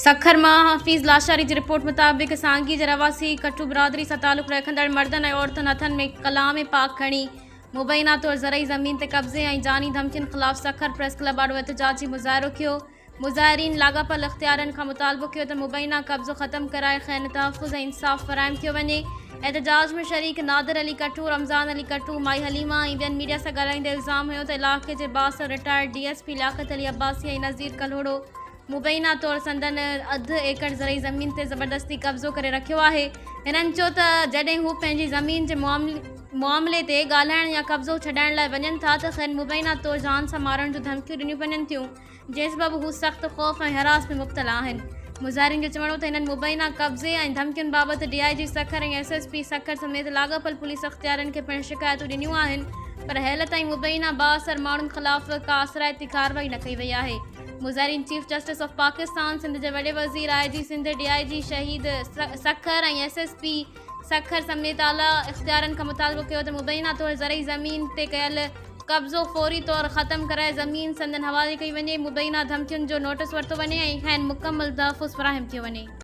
سکر مان حفيظ لاشاري جي رپورٽ مطابق سانگي جي رهواسي ڪٽو برادري سان تعلق رکندڙ مردن ۽ عورتن هٿن ۾ ڪلام پاڪ کڻي مبينا طور زرعي زمين تي قبضي ۽ جاني ڌمڪين خلاف سکر پريس ڪلب آڏو احتجاجي مظاهرو ڪيو. مظاهرين لاڳاپيل اختيارين کان مطالبو ڪيو ته مبينا قبضو ختم ڪرائي کين تحفظ ۽ انصاف فراهم ڪيو وڃي. احتجاج ۾ شريڪ نادر علي ڪٽو، رمضان علي ڪٽو، مائي حليمه ۽ ٻين ميڊيا سان ڳالهائيندي الزام هنيو ته علائقي جي بااثر retired D S P Liaquat Ali Abbasi ۽ Nazir Kalhoro مبينا طور سندن اڌ ايڪڙ زرعي زمين تي زبردستي قبضو ڪري رکيو آهي. هنن چيو ته جڏهن هو پنهنجي زمين جي معاملي تي ڳالهائڻ يا قبضو ڇڏائڻ لاء وڃن ٿا ته کين مبينا طور جان سان مارڻ جون ڌمڪيون ڏنيون وڃن ٿيون جنهن سبب هو سخت خوف ۽ هراس ۾ مبتلا آهن. مظاهرين جو چوڻ هو ته هنن مبينا قبضي ۽ ڌمڪين بابت D I G Sukkur ۽ S S P Sukkur سميت لاڳاپيل پوليس اختيارين کي پڻ شڪايتون ڏنيون آهن پر هيل تائين مبينا بااثر ماڻهن خلاف ڪا اثرائتي ڪارروائي نه ڪئي وئي آهي. مظاهرين chief justice of Pakistan, Sindh جي وڏي وزير، آء جي سنڌ، ڊي I جي شهيد Sukkur ۽ S S P Sukkur سميت اعليٰ اختيارين کان مطالبو ڪيو ته مبينا طور زرعي زمين تي ڪيل قبضو فوري طور ختم ڪرائي زمين سندن حوالي ڪئي وڃي، مبينا ڌمڪين جو نوٽس ورتو وڃي ۽ کين مڪمل تحفظ فراهم ڪيو وڃي.